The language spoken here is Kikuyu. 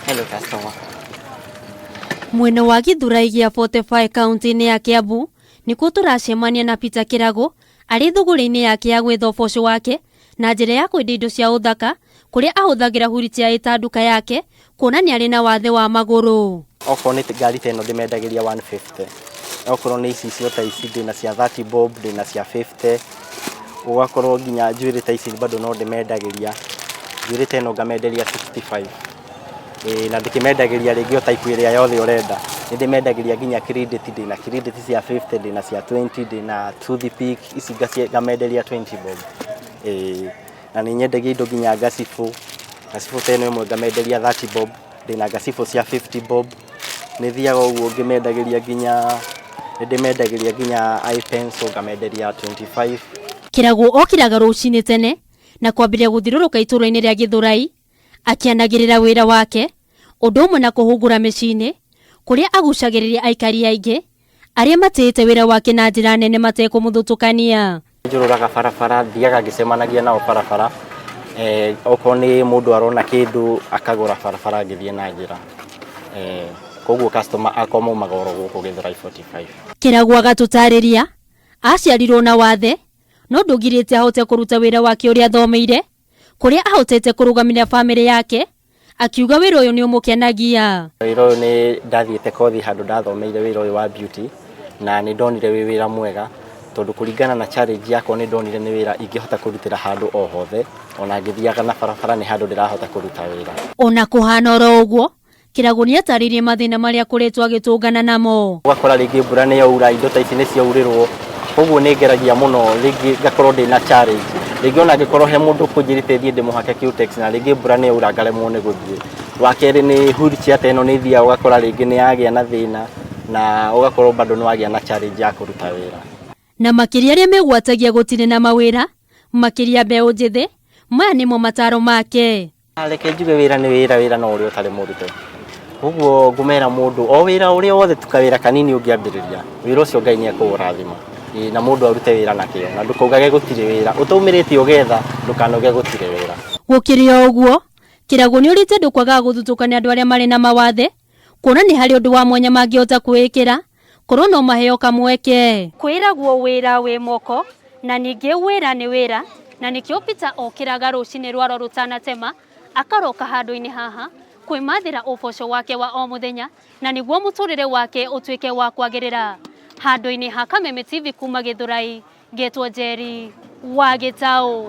Hello customer. Mwena wa Githurai gĩa 45 kaunti-inĩ ya Kiambu nĩkuo tũracemania na Peter Kĩragũ arĩ thũgũrĩ-inĩ yake ya gwetha ũboco wake na njĩra ya kwendia indo cia ũthaka kũrĩa ahũthagĩra wheelchair ĩta nduka yake kuona nĩ arĩ na wathe wa magũrũ. Okorwo nĩ ngari ta ĩno ndĩmendagĩria 150. Okorwo nĩ icicio ta ici ndĩna cia 30 bob, ndĩna cia 50. Ũgakorwo nginya njuĩrĩ ta ici bado no ndĩmendagĩria. Njuĩrĩ ta ĩno ngamenderia 65. Ĩĩ na ndĩkĩmendagĩria rĩngĩ o type ĩrĩa yothe ũrenda. Nĩ ndĩmendagĩria nginya credit, ndĩna credit cia 50, ndĩna cia 20, ndĩna toothpick, ici ngamenderia 20 bob. Ĩĩ na nĩ nyendagia indo nginya ngacibũ, ngacibũ ta ĩno ĩmwe ngamenderia 30 bob, ndĩna ngacibũ cia 50 bob. Nĩ thiaga ũguo ngĩmendagĩria nginya, nĩ ndĩmendagĩria nginya eye pencil ngamenderia 25. Kĩragũ okĩraga rũcinĩ tene na kwambĩrĩria gũthiũrũrũka itũũra-inĩ rĩa Gĩthũrai akĩanagĩrĩra wĩra wake ũndũ ũmwe na kũhungura mĩciĩ-inĩ kũrĩa agucagĩrĩria aikari aingĩ arĩa matĩĩte wĩra wake na njĩra nene matekũmũthutũkania. Njũrũraga barabara, thiaga ngĩcemanagia nao barabara, okorwo nĩ mũndũ arona kĩndũ akagũra barabara ngĩthiĩ na njĩra, koguo customer akwa maumaga oro gũkũ Gĩthũrai 45. Kĩragũ agatũtarĩria aciarirwo na wathe no ndũgirĩte ahote kũruta wĩra wake ũrĩa athomeire kũrĩa ahotete kũrũgamĩrĩra bamĩrĩ yake akiuga wĩra ũyũ nĩ ũmũkenagia. Wĩra ũyũ nĩ ndathiĩte kothi handũ ndathomeire wĩra ũyũ wa beauty na nĩ ndonire wĩ wĩra mwega tondũ kũringana na challenge yakwa nĩ ndonire nĩ wĩra ingĩhota kũrutĩra handũ o hothe ona ngĩthiaga na barabara nĩ handũ ndĩrahota kũruta wĩra. Ona kũhana oro ũguo Kĩragũ nĩ atarĩirie mathĩna marĩa akoretwo agĩtũngana namo. Ũgakora rĩngĩ mbura nĩ yaura, indo ta ici nĩ ciaurĩrwo, koguo nĩ ngeragia mũno rĩngĩ ngakorwo ndĩna challenge. Rĩngĩ ona angĩkorwo he mũndũ ũkũnjĩrĩte thiĩ ndĩmũhake Cutex na rĩngĩ mbura nĩ yaura ngaremwo nĩ gũthiĩ. Wa kerĩ nĩ wheelchair ta ĩno nĩ ĩthiaga ũgakora rĩngĩ nĩ yagĩa na thĩna na ũgakorwo bado nĩ wagĩa na challenge ya kũruta wĩra. Na makĩria arĩa megwatagia gũtirĩ na mawĩra, makĩria mbeũ njĩthĩ, maya nĩmo mataro make. Reke njuge wĩra nĩ wĩra, wĩra no ũrĩa ũtarĩ mũrute. Koguo ngũmera mũndũ o wĩra ũrĩa wothe tu kawĩra kanini ũngĩambĩrĩria, wĩra ũcio Ngai nĩ ekũũrathima. Na mũndũ arute wĩra na kĩo na ndũkaugage gũtirĩ wĩra. Ũtaumĩrĩte ũgetha ndũkanauge gũtirĩ wĩra. Gũkĩrĩ o ũguo, Kĩragũ nĩorĩtie andũ kwagaga gũthutũkania andũ arĩa marĩ na mawathe kuona nĩ harĩ ũndũ wa mwanya mangĩhota kwĩĩkĩra korwo no maheo kamweke. Kwĩragwo wĩra wĩ moko na ningĩ wĩra nĩ wĩra na nĩkĩo Peter okĩraga rũcinĩ rwaro rũtanatema akaroka handũ-inĩ haha kwĩmathĩra ũboco wake wa o mũthenya na nĩguo mũtũrĩre wake ũtuĩke wa kwagĩrĩra. Handũ-inĩ ha Kameme TV kuma Gĩthũrai, ngetwo Njeri wa Gĩtaũ.